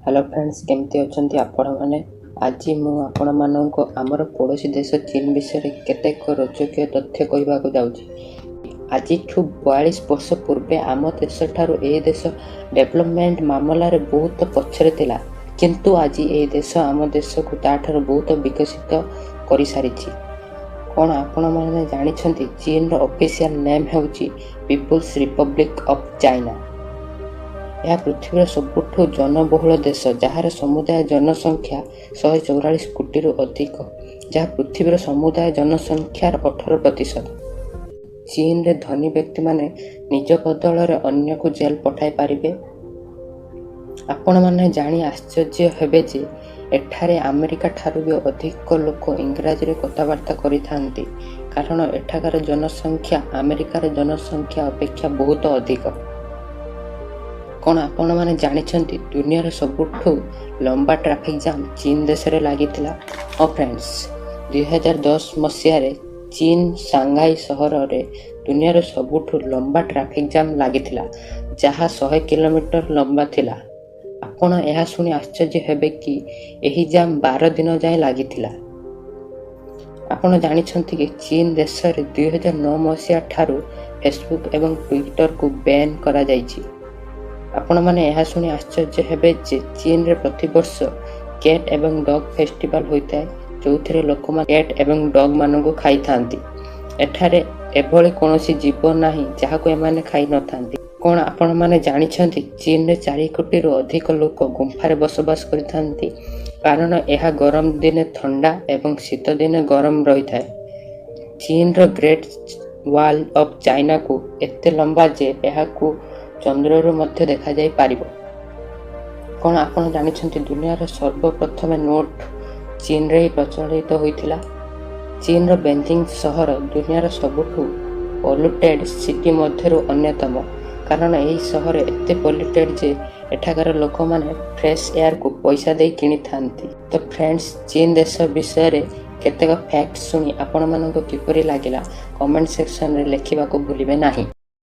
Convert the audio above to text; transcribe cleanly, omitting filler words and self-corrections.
Hello friends, କେମିତି ଅଛନ୍ତି ଆପଣମାନେ? ଆଜି ମୁଁ ଆପଣମାନଙ୍କୁ ଆମର ପଡ଼ୋଶୀ ଦେଶ ଚୀନ ବିଷୟରେ କେତେକ ରୋଚକୀୟ ତଥ୍ୟ କହିବାକୁ ଯାଉଛି। ଆଜିଠୁ 42 ବର୍ଷ ପୂର୍ବେ ଆମ ଦେଶଠାରୁ ଏହି ଦେଶ ଡେଭଲପମେଣ୍ଟ ମାମଲାରେ ବହୁତ ପଛରେ ଥିଲା, କିନ୍ତୁ ଆଜି ଏହି ଦେଶ ଆମ ଦେଶକୁ ତା'ଠାରୁ ବହୁତ ବିକଶିତ କରିସାରିଛି। କ'ଣ ଆପଣମାନେ ଜାଣିଛନ୍ତି, ଚୀନର ଅଫିସିଆଲ ନେମ୍ ହେଉଛି ପିପୁଲ୍ସ ରିପବ୍ଲିକ୍ ଅଫ୍ ଚାଇନା। ଏହା ପୃଥିବୀର ସବୁଠୁ ଜନବହୁଳ ଦେଶ, ଯାହାର ସମୁଦାୟ ଜନସଂଖ୍ୟା 144 କୋଟିରୁ ଅଧିକ, ଯାହା ପୃଥିବୀର ସମୁଦାୟ ଜନସଂଖ୍ୟାର 18%। ଚୀନରେ ଧନୀ ବ୍ୟକ୍ତିମାନେ ନିଜ ବଦଳରେ ଅନ୍ୟକୁ ଜେଲ ପଠାଇ ପାରିବେ। ଆପଣମାନେ ଜାଣି ଆଶ୍ଚର୍ଯ୍ୟ ହେବେ ଯେ ଏଠାରେ ଆମେରିକା ଠାରୁ ବି ଅଧିକ ଲୋକ ଇଂରାଜୀରେ କଥାବାର୍ତ୍ତା କରିଥାନ୍ତି, କାରଣ ଏଠାକାର ଜନସଂଖ୍ୟା ଆମେରିକାର ଜନସଂଖ୍ୟା ଅପେକ୍ଷା ବହୁତ ଅଧିକ। କ'ଣ ଆପଣମାନେ ଜାଣିଛନ୍ତି, ଦୁନିଆର ସବୁଠୁ ଲମ୍ବା ଟ୍ରାଫିକ୍ ଜାମ୍ ଚୀନ ଦେଶରେ ଲାଗିଥିଲା? ହଁ ଫ୍ରେଣ୍ଡସ୍, 2010 ମସିହାରେ ଚୀନ ସାଂଘାଇ ସହରରେ ଦୁନିଆର ସବୁଠୁ ଲମ୍ବା ଟ୍ରାଫିକ୍ ଜାମ୍ ଲାଗିଥିଲା, ଯାହା 100 କିଲୋମିଟର ଲମ୍ବା ଥିଲା। ଆପଣ ଏହା ଶୁଣି ଆଶ୍ଚର୍ଯ୍ୟ ହେବେ କି ଏହି ଜାମ୍ 12 ଦିନ ଯାଏଁ ଲାଗିଥିଲା। ଆପଣ ଜାଣିଛନ୍ତି କି ଚୀନ ଦେଶରେ 2009 ମସିହା ଠାରୁ ଫେସବୁକ୍ ଏବଂ ଟ୍ୱିଟରକୁ ବ୍ୟାନ୍ କରାଯାଇଛି? ଆପଣମାନେ ଏହା ଶୁଣି ଆଶ୍ଚର୍ଯ୍ୟ ହେବେ ଯେ ଚୀନରେ ପ୍ରତିବର୍ଷ କ୍ୟାଟ୍ ଏବଂ ଡଗ୍ ଫେଷ୍ଟିଭାଲ ହୋଇଥାଏ, ଯେଉଁଥିରେ ଲୋକମାନେ କ୍ୟାଟ୍ ଏବଂ ଡଗ୍ ମାନଙ୍କୁ ଖାଇଥାନ୍ତି। ଏଠାରେ ଏଭଳି କୌଣସି ଜୀବ ନାହିଁ ଯାହାକୁ ଏମାନେ ଖାଇନଥାନ୍ତି। କ'ଣ ଆପଣମାନେ ଜାଣିଛନ୍ତି, ଚୀନରେ 4 କୋଟିରୁ ଅଧିକ ଲୋକ ଗୁମ୍ଫାରେ ବସବାସ କରିଥାନ୍ତି, କାରଣ ଏହା ଗରମ ଦିନେ ଥଣ୍ଡା ଏବଂ ଶୀତ ଦିନେ ଗରମ ରହିଥାଏ। ଚୀନର ଗ୍ରେଟ୍ ୱାଲ୍ ଅଫ୍ ଚାଇନାକୁ ଏତେ ଲମ୍ବା ଯେ ଏହାକୁ ଚନ୍ଦ୍ରରୁ ମଧ୍ୟ ଦେଖାଯାଇପାରିବ। କ'ଣ ଆପଣ ଜାଣିଛନ୍ତି, ଦୁନିଆର ସର୍ବପ୍ରଥମେ ନୋଟ୍ ଚୀନରେ ହିଁ ପ୍ରଚଳିତ ହୋଇଥିଲା? ଚୀନର ବେଜିଂ ସହର ଦୁନିଆର ସବୁଠୁ ପଲ୍ୟୁଟେଡ୍ ସିଟି ମଧ୍ୟରୁ ଅନ୍ୟତମ, କାରଣ ଏହି ସହର ଏତେ ପଲ୍ୟୁଟେଡ୍ ଯେ ଏଠାକାର ଲୋକମାନେ ଫ୍ରେଶ୍ ଏୟାରକୁ ପଇସା ଦେଇ କିଣିଥାନ୍ତି। ତ ଫ୍ରେଣ୍ଡସ୍, ଚୀନ ଦେଶ ବିଷୟରେ କେତେକ ଫ୍ୟାକ୍ଟ ଶୁଣି ଆପଣମାନଙ୍କୁ କିପରି ଲାଗିଲା, କମେଣ୍ଟ ସେକ୍ସନରେ ଲେଖିବାକୁ ଭୁଲିବେ ନାହିଁ।